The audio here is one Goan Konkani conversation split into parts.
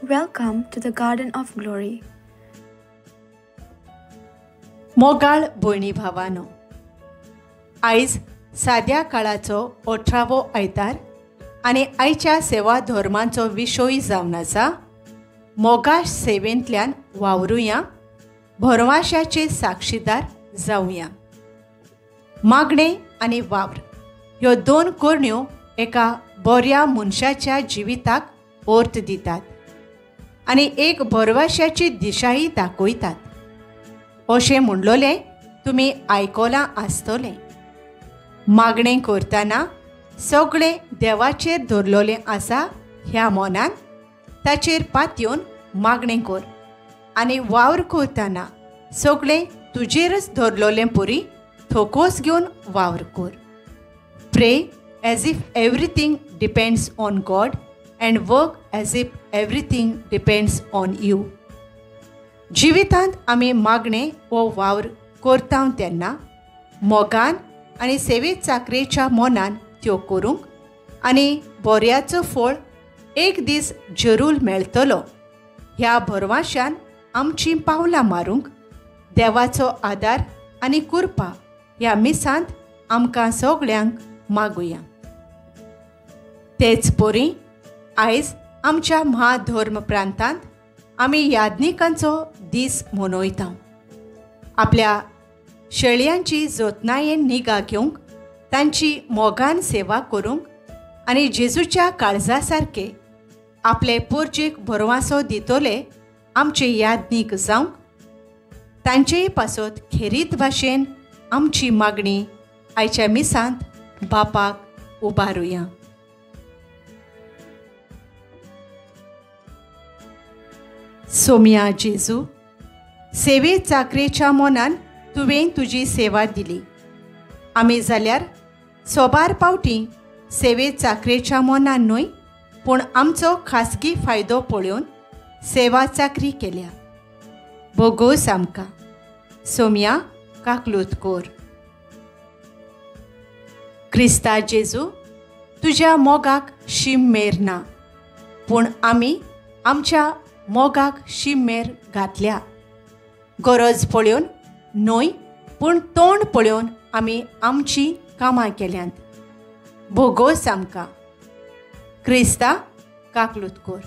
Welcome to the Garden of Glory. मोगाळ भयणी भावानो, आयज साद्या काळाचो 18वो आयतार आनी आयच्या सेवा धर्मांचो विशय जावन आसा मोगा सेवेंतल्यान वावरुया, भरवाशाचे साक्षीदार जावया. मागणें आनी वावर ह्यो दोन करण्यो एका बऱ्या मनशाच्या जिविताक अर्थ दितात आनी एक भरवाशाची दिशाय दाखयतात अशें म्हणलोलें तुमी आयकलां आसतलें. मागणें करतना सगळें देवाचेर धरलोलें आसा ह्या मनान ताचेर पातयेवन मागणें कर आनी वावर करतना सगळें तुजेरच धरलोलें परी थोकोस घेवन वावर कर. Pray as if everything depends on God and work as if everything depends on you. जिवितांत आमी मागणें वो वावर करता तेन्ना मोगान आनी सेवे चाकरेच्या मनान त्यो करूंक आनी बऱ्याचो फळ एक दीस जरूर मेळटलो ह्या भरवाशान आमचीं पावलां मारूंक देवाचो आदार आनी कृपा ह्या मिसांत आमकां सगळ्यांक मागुया. तेच परी आयज आमच्या महाधर्म प्रांतांत आमी याज्ञिकांचो दीस मनयता. आपल्या शेळयांची जतनायेन निगा घेवंक, तांची मोगान सेवा करूंक आनी जेजूच्या काळजा सारके आपले पोरजेक भरवासो दितले आमचे याज्ञीक जावंक तांचेय पासत खेरीत भाशेन आमची मागणी आयच्या मिसांत बापाक उबारुया. सोम्या जेजू, सेवे चाकरेच्या मनान तुवें तुजी सेवा दिली. आमी जाल्यार सोबार पावटी सेवे चाकरेच्या मनान न्हय पूण आमचो खासगी फायदो पळोवन सेवा चाकरी केल्या. बोगोस आमकां सोम्या काकलूत कोर. क्रिस्ता जेजू, तुज्या मोगाक शीम मेर ना पूण आमी आमच्या मोगाक शीम मेर घातल्या. गरज पळोवन न्हय पूण तोंड पळोवन आमी आमचीं कामां केल्यांत. भोगोस आमकां. क्रिस्ता काकलूत कोर.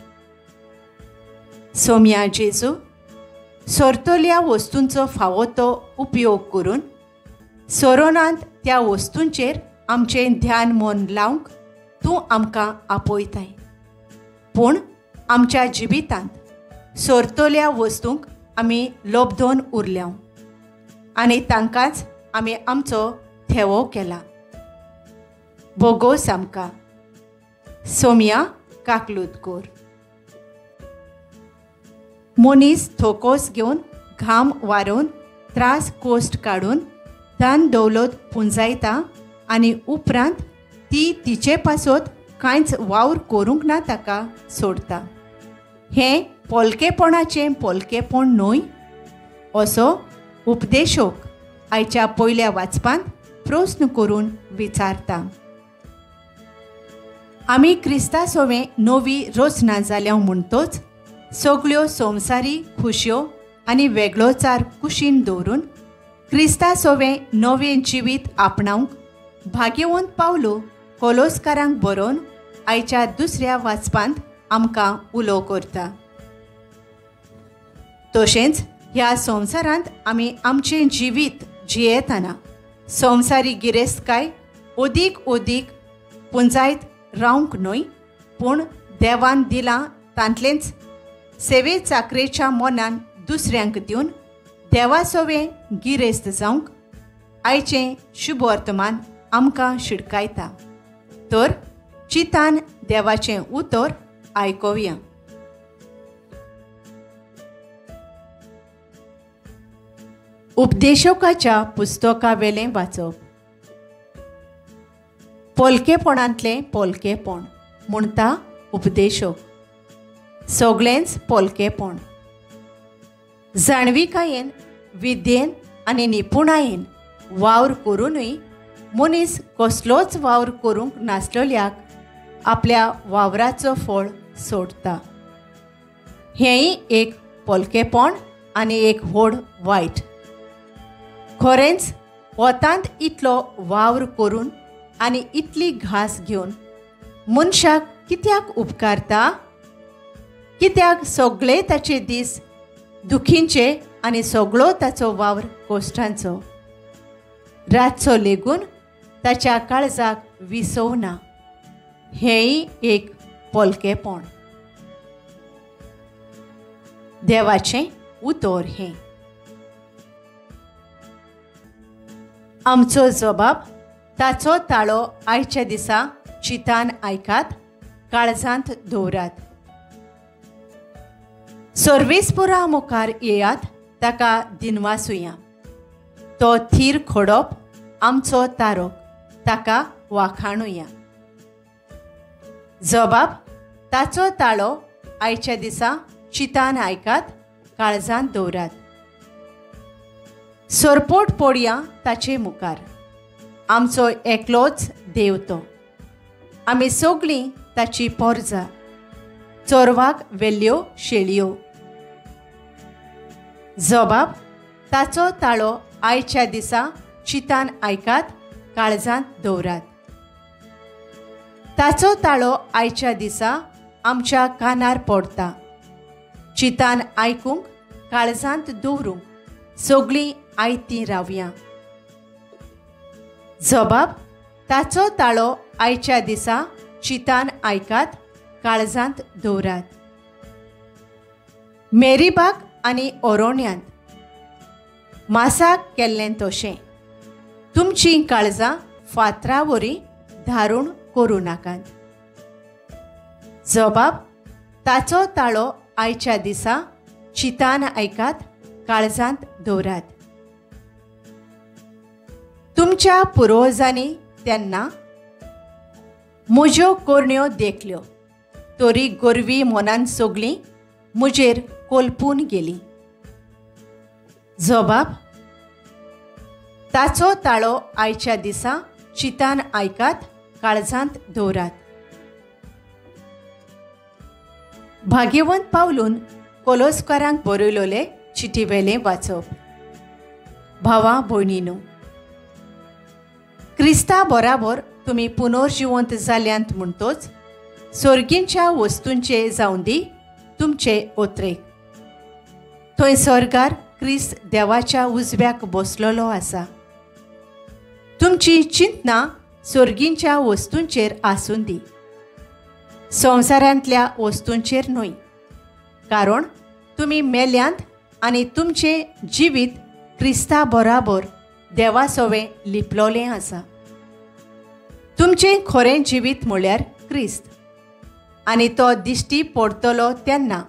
सोम्या जेजू, सोरतल्या वस्तूंचो फावो तो उपयोग करून सोरोनांत त्या वस्तूंचेर आमचें ध्यान मन लावंक तूं आमकां आपयताय पूण आमच्या जिवितांत सोरतल्या वस्तूंक आमी लोबदोन उरल्या आनी तांकांच आमी आमचो थेवो केला. भोगोस आमकां. सोम्या काकलूत कोर. मनीस थोकोस घेवन घाम वारोवन त्रास कोश्ट काडून धन दौलत पुंजायता आनी उपरांत ती तिचे पासत कांयच वावर करूंक ना ताका सोडता. हें पोलकेपणाचें पोलकेपण न्हय असो उपदेशक आयच्या पयल्या वाचपांत प्रस्न करून विचारता. आमी क्रिस्ता सोवें नवी रचना जाल्या म्हणटोच सगळ्यो संवसारी खुशयो आनी वेगळोचार कुशीन दवरून क्रिस्ता सोवें नवें जिवीत आपणावंक भाग्यवंत पावलो कोलोस्कारांक बरोवन आयच्या दुसऱ्या वाचपांत आमकां उलो करता. तशेंच ह्या संवसारांत आमी आमचें जिवीत जियेतना संवसारी गिरेस्तकाय अदीक अदीक पुंजायत रावंक न्हय पूण देवान दिलां तांतलेंच सेवे चाकरेच्या मनान दुसऱ्यांक दिवन देवासोवें गिरेस्त जावंक आयचें शुभवर्तमान आमकां शिडकायता. तर चितान देवाचें उतर आयकुया. उपदेशकाच्या पुस्तकावेलें वाचप. पोलकेपणांतलें पोलकेपण म्हणटा उपदेशक. सगळेंच पोलकेपण. जाणविकायेन, विद्येन आनी निपुणायेन वावर करुनूय मनीस कसलोच वावर करूंक नासलेल्याक आपल्या वावराचो फळ सोडता. हेंय एक पोलकेपण आनी एक व्हड वायट. खरेंच वतांत इतलो वावर करून आनी इतली घास घेवन मनशाक कित्याक उपकारता? कित्याक सगळे ताचे दीस दुखींचे आनी सगळो ताचो वावर कोश्टांचो? रातचो लेगून ताच्या काळजाक विसव ना. हेंय एक पोलकेपण. देवाचें उतर हें. आमचो जबाब ताचो ताळो आयच्या दिसा चितान आयकात, काळजांत दवरात. सर्वेस्पुरा मुखार येयात, ताका दिनवासुया. तो थीर खोडप आमचो तारोक, ताका वाखाणुया. जबाब ताचो ताळो आयच्या दिसा चितान आयकात, काळजांत दवरात. सरपोट पडया ताचे मुखार, आमचो एकलोच देव तो. आमी सगळीं ताची पोरजा, चोरवाक वेल्ल्यो शेळयो. जबाब ताचो ताळो आयच्या दिसा चितान आयकात, काळजांत दवरात. ताचो ताळो आयच्या दिसा आमच्या कानार पडटा. चितान आयकूंक, काळजांत दवरूंक सगळीं आयतीं रावया. जबाब ताचो ताळो आयच्या दिसा चितान आयकात, काळजांत दवरात. मेरीबाग आनी ओरोण्यांत मासाक केल्लें तशें तुमचीं काळजां फातरा वरी धारूण करूं नाकात. जबाब ताचो ताळो आयच्या दिसा चितान आयकात, काळजांत दवरात. तुमच्या पुर्वजांनी तेन्ना म्हज्यो करण्यो देखल्यो, तरी गोरवी मनान सगळीं म्हजेर कोलपून गेली. जबाब ताचो ताळो आयच्या दिसा चितान आयकात, काळजांत दवरात. भाग्यवंत पावलून कोलोस्कारांक बरयलोले चिटीवेलें वाचप. भावा भयणीनो, क्रिस्ता बराबर तुमी पुनर्जिवंत जाल्यांत म्हणटोच सोर्गींच्या वस्तूंचे जावं दी तुमचे ओत्रेक. थंय स्वर्गार क्रिस्त देवाच्या उजव्याक बसलेलो आसा. तुमची चिंतना सोर्गींच्या वस्तूंचेर आसूं दी, संवसारांतल्या वस्तूंचेर न्हय. कारण तुमी मेल्यांत आनी तुमचें जिवीत क्रिस्ता बराबर देवा सवें लिपलोलें आसा. तुमचें खरें जिवीत म्हळ्यार क्रिस्त, आनी तो दिश्टी पडटलो तेन्ना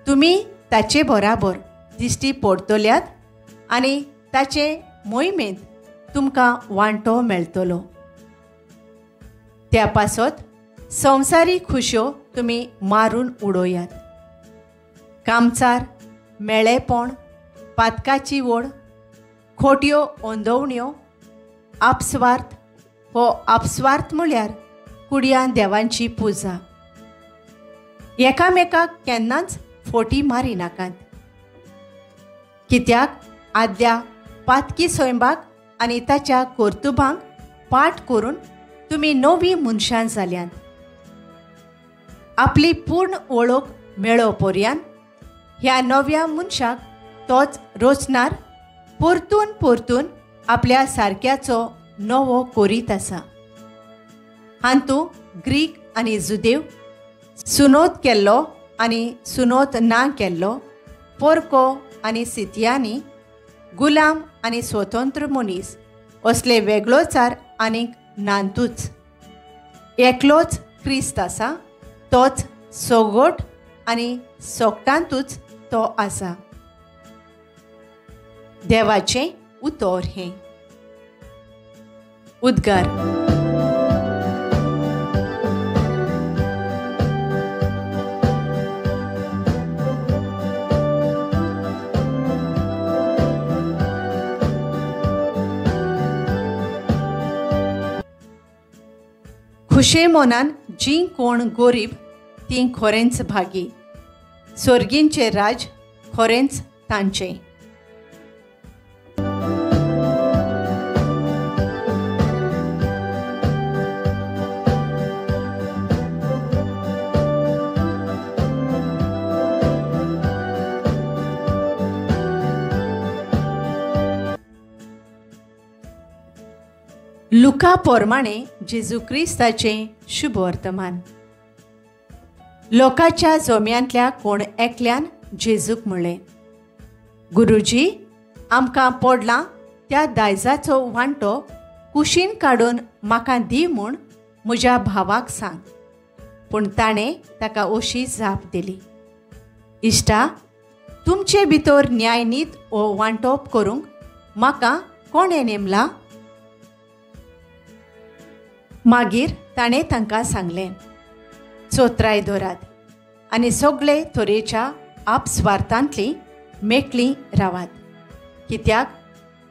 तुमी ताचे बराबर दिश्टी पडटल्यात आनी ताचे मोहिमेंत तुमकां वांटो मेळटलो. त्या पासत संवसारी खुश्यो तुमी मारून उडोयात. कामचार, मेळेपण, पातकाची ओड, खोट्यो ओंदवण्यो, आपस्वार्थ. हो आपस्वार्थ म्हळ्यार कुडयान देवांची पुजा. एकामेकाक केन्नाच फोटी मारिनाकात, कित्याक आदल्या पातकी स्वयंबाक आनी ताच्या कर्तुबांक पाठ करून तुमी नवी मनशां जाल्यांत. आपली पूर्ण वळख मेळो पर्यंत ह्या नव्या मनशाक तोच रचणार परतून परतून आपल्या सारक्याचो नवो कोरीत आसा. हांतू ग्रीक आनी जुदेव, सुनोत केल्लो आनी सुनोत ना केल्लो, पोरको आनी सितियांनी, गुलाम आनी स्वतंत्र मनीस असले वेगळोचार आनीक नांतूच. एकलोच क्रिस्त आसा, तोच सोगोट आनी सोगटांतूच तो आसा. देवाचें उतर हें. उद्गार. खुशे मनान जीं कोण गोरीब तीं खरेंच भागी, सोर्गींचें राज खरेंच तांचें. लुका पोरमाणे जेजू क्रिस्ताचें शुभ वर्तमान. लोकाच्या जोम्यांतल्या कोण एकल्यान जेजूक म्हणलें, गुरुजी, आमकां पडलां त्या दायजाचो वांटो कुशीन काडून म्हाका दी म्हूण म्हज्या भावाक सांग. पूण ताणें ताका अशी जाप दिली, इश्टा, तुमचे भितर न्यायनीत हो वांटोप करूंक म्हाका कोणें नेमला? मागीर ताणें तांकां सांगलें, चोत्राय दवरात आनी सगळे तरेच्या आपस्वार्थांतली मेकळीं रावात, कित्याक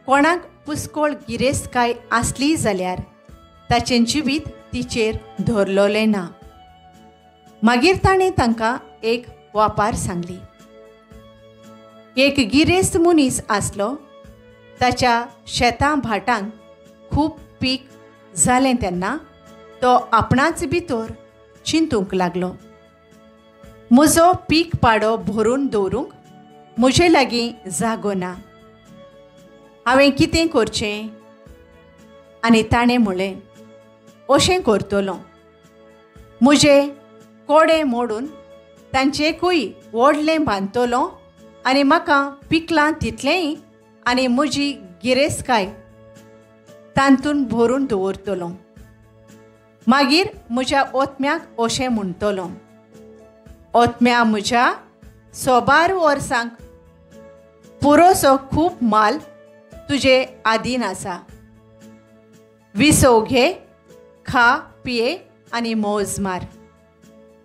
कोणाक पुस्कोळ गिरेस्तकाय आसली जाल्यार ताचें जिवीत तिचेर धरलोलें ना. मागीर ताणें तांकां एक वापार सांगली. एक गिरेस्त मनीस आसलो, ताच्या शेतां भाटांक खूब पीक जालें तेन्ना तो आपणाच भितर चिंतूंक लागलो, म्हजो पीक पाडो भरून दवरूंक म्हजे लागीं जागो ना, हांवें कितें करचें? आनी ताणें म्हणलें, अशें करतलो, म्हजे कोडे मोडून तांचेकूय व्हडलें बांदतलो आनी म्हाका पिकलां तितलेंय आनी म्हजी गिरेस्तकाय तांतून भरून दवरतलो. मागीर म्हज्या ओतम्याक अशें म्हणटलो, ओतम्या, म्हज्या सोबार वर्सांक पुरोसो खूब माल तुजे आदीन आसा, विसव घे, खा, पिये आनी मौज मार.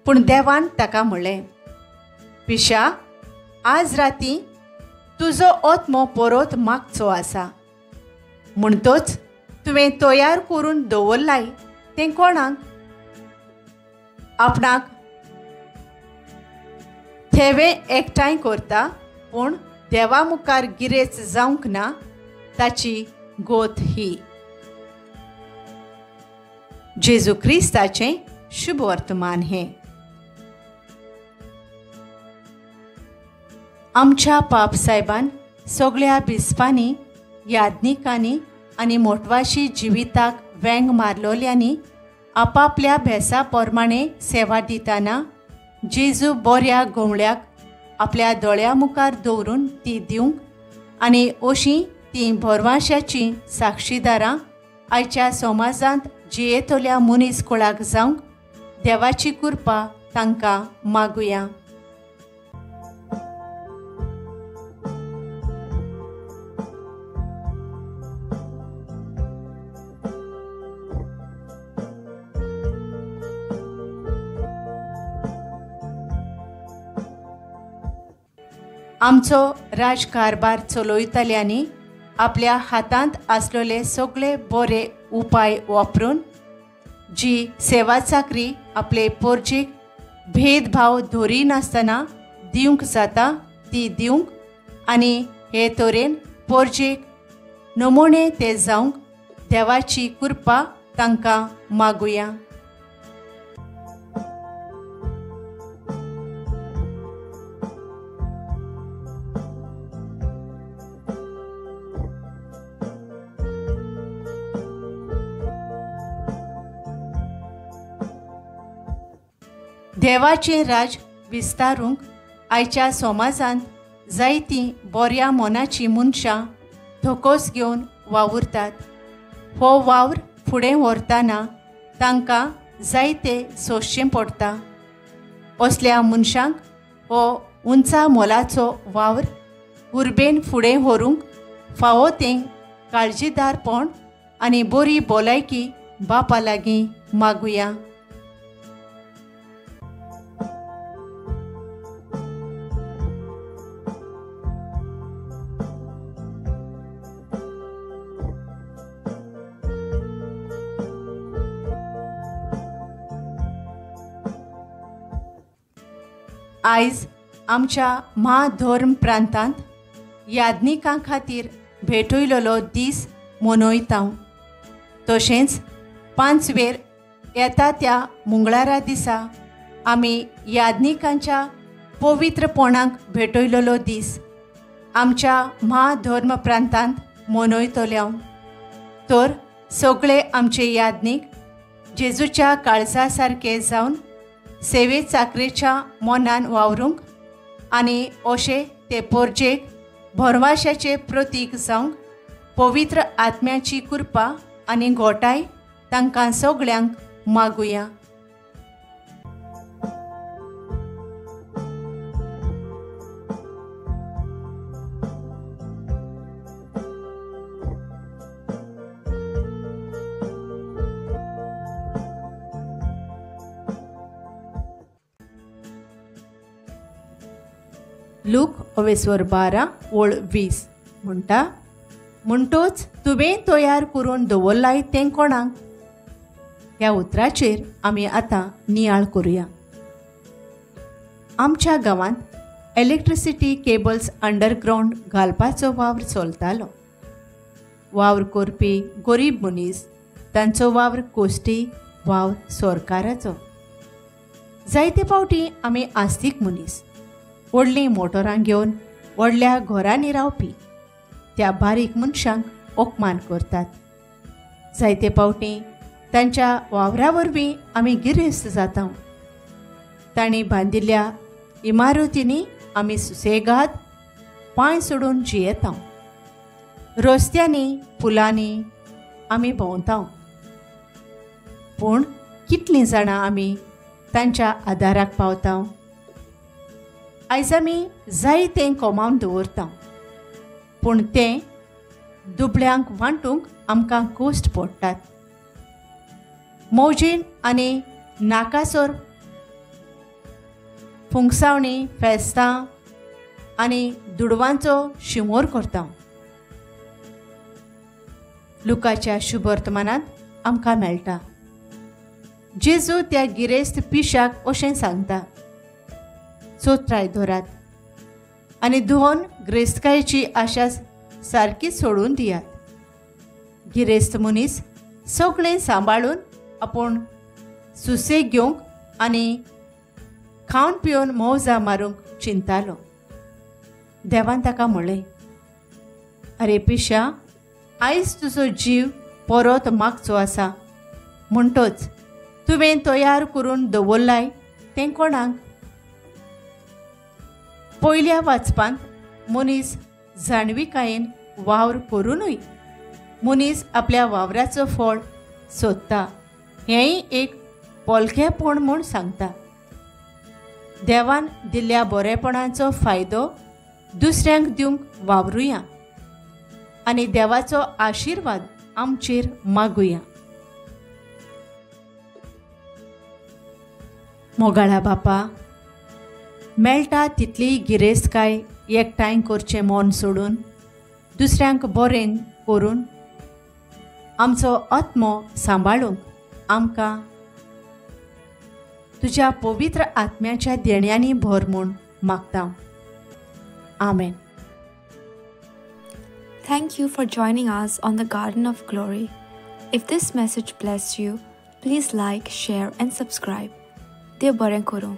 पूण देवान ताका म्हणलें, पिशा, आज राती तुजो ओतमो परत मागचो आसा, म्हणटोच तुवें तयार करून दवरलाय तें कोणाक? आपणाक थेवे एकठांय करता, पूण देवा मुखार गिरेस्त जावंक ना, ताची गोत ही. जेजू क्रिस्ताचें शुभ वर्तमान हें. आमच्या पाप सायबान सगळ्या बिस्पांनी, याज्ञिकांनी आनी मोटवाशी जिविताक वेंग मारलोल्यांनी आपापल्या भेसा प्रमाणे सेवा दितना जेजू बऱ्या गवळ्याक आपल्या दोळ्या मुखार दवरून ती दिवंक आनी अशीं तीं भरवाशाचीं साक्षीदारां आयच्या समाजांत जियेतल्या मनीस कुळाक जावंक देवाची कृपा तांकां मागुया. आमचो राजकारभार चलयतल्यांनी आपल्या हातांत आसलेले सगळे बरे उपाय वापरून जी सेवा चाकरी आपले पोरजेक भेदभाव धरिनासतना दिवंक जाता ती दिवंक आनी हे तरेन पोरजेक नमुने ते जावंक देवाची कृपा तांकां मागुया. देवाचें राज विस्तारूंक आयच्या समाजांत जायतीं बऱ्या मनाचीं मनशां धोकोस घेवन वावुरतात. हो वावर फुडें व्हरतना तांकां जायते सोंसचें पडटा. असल्या मनशांक हो उंचा मोलाचो वावर उर्बेन फुडें व्हरूंक फावो तें काळजीदारपण आनी बरी भलायकी बापा लागीं मागुया. आयज आमच्या म्हाधर्म प्रांतांत याज्ञिकां खातीर भेटयलेलो दीस मनयता. तशेंच पांचवेर येता त्या मंगळारा दिसा आमी याज्ञिकांच्या पवित्रपणाक भेटयलेलो दीस आमच्या म्हाधर्म प्रांतांत मनयतले. तर सगळे आमचे याज्ञिक जेजूच्या काळजा सारके जावन सेवे चाकरेच्या मनान वावरूंक आनी अशें ते पोरजेक भरवाशाचें प्रतीक जावंक पवित्र आत्म्याची कृपा आनी घोटाय तांकां सगळ्यांक मागुया. लूक अवेस्वर 12 ओळ 20 म्हणटा, म्हणटोच तुवें तयार करून दवरलाय तें कोणाक? ह्या उतराचेर आमी आतां नियाळ करुया. आमच्या गांवांत इलेक्ट्रिसिटी केबल्स अंडरग्रावंड घालपाचो वावर चलतालो. वावर करपी गरीब मनीस, तांचो वावर कोश्टी, वावर सरकाराचो. जायते फावटी आमी आस्तीक मनीस व्हडलीं मोटरां घेवन व्हडल्या घरांनी रावपी त्या बारीक मनशांक अपमान करतात. जायते फावटी तांच्या वावरा वरवीं आमी गिरेस्त जाता. तांणी बांदिल्ल्या इमारतींनी आमी सुसेगाद पांय सोडून जियेता. रस्त्यांनी पुलांनी आमी भोंवता. पूण कितलीं जाणां आमी तांच्या आदाराक पावता? आयज आमी जाय तें कमावन दवरता, पूण तें दुबळ्यांक वांटूंक आमकां कश्ट पडटात. मौजेन आनी नाकासोर फुंगसावणी फेस्तां आनी दुडवांचो शिमोर करता. लुकाच्या शुभवर्तमानांत आमकां मेळटा, जेजू त्या गिरेस्त पिशाक अशें सांगता, चोत्राय धरात आनी धुवन गिरेस्तकायेची आशा सारकी सोडून दियात. गिरेस्त मनीस सगळें सांबाळून आपूण सुसेग घेवंक आनी खावन पिवन मौजा मारूंक चिंतालो. देवान ताका म्हणलें, अरे पिशा, आयज तुजो जीव परत मागचो आसा, म्हणटोच तुवें तयार करून दवरलाय तें कोणाक? पयल्या वाचपांत मनीस जाणविकायेन वावर करुनूय मनीस आपल्या वावराचो फळ सोदता हेंय एक पोलकेपण म्हूण सांगता. देवान दिल्ल्या बरेपणाचो फायदो दुसऱ्यांक दिवंक वावरुया आनी देवाचो आशिर्वाद आमचेर मागुया. मोगाळा बापा, मेळटा तितली गिरेस्तकाय एकठांय करचें मन सोडून दुसऱ्यांक बरें करून आमचो आत्मो सांबाळूंक आमकां तुज्या पवित्र आत्म्याच्या देण्यांनी भर म्हूण मागता. आमेन. Thank you for joining us on the Garden of Glory. If this message blessed you, please like, share and subscribe. देव बरें करूं.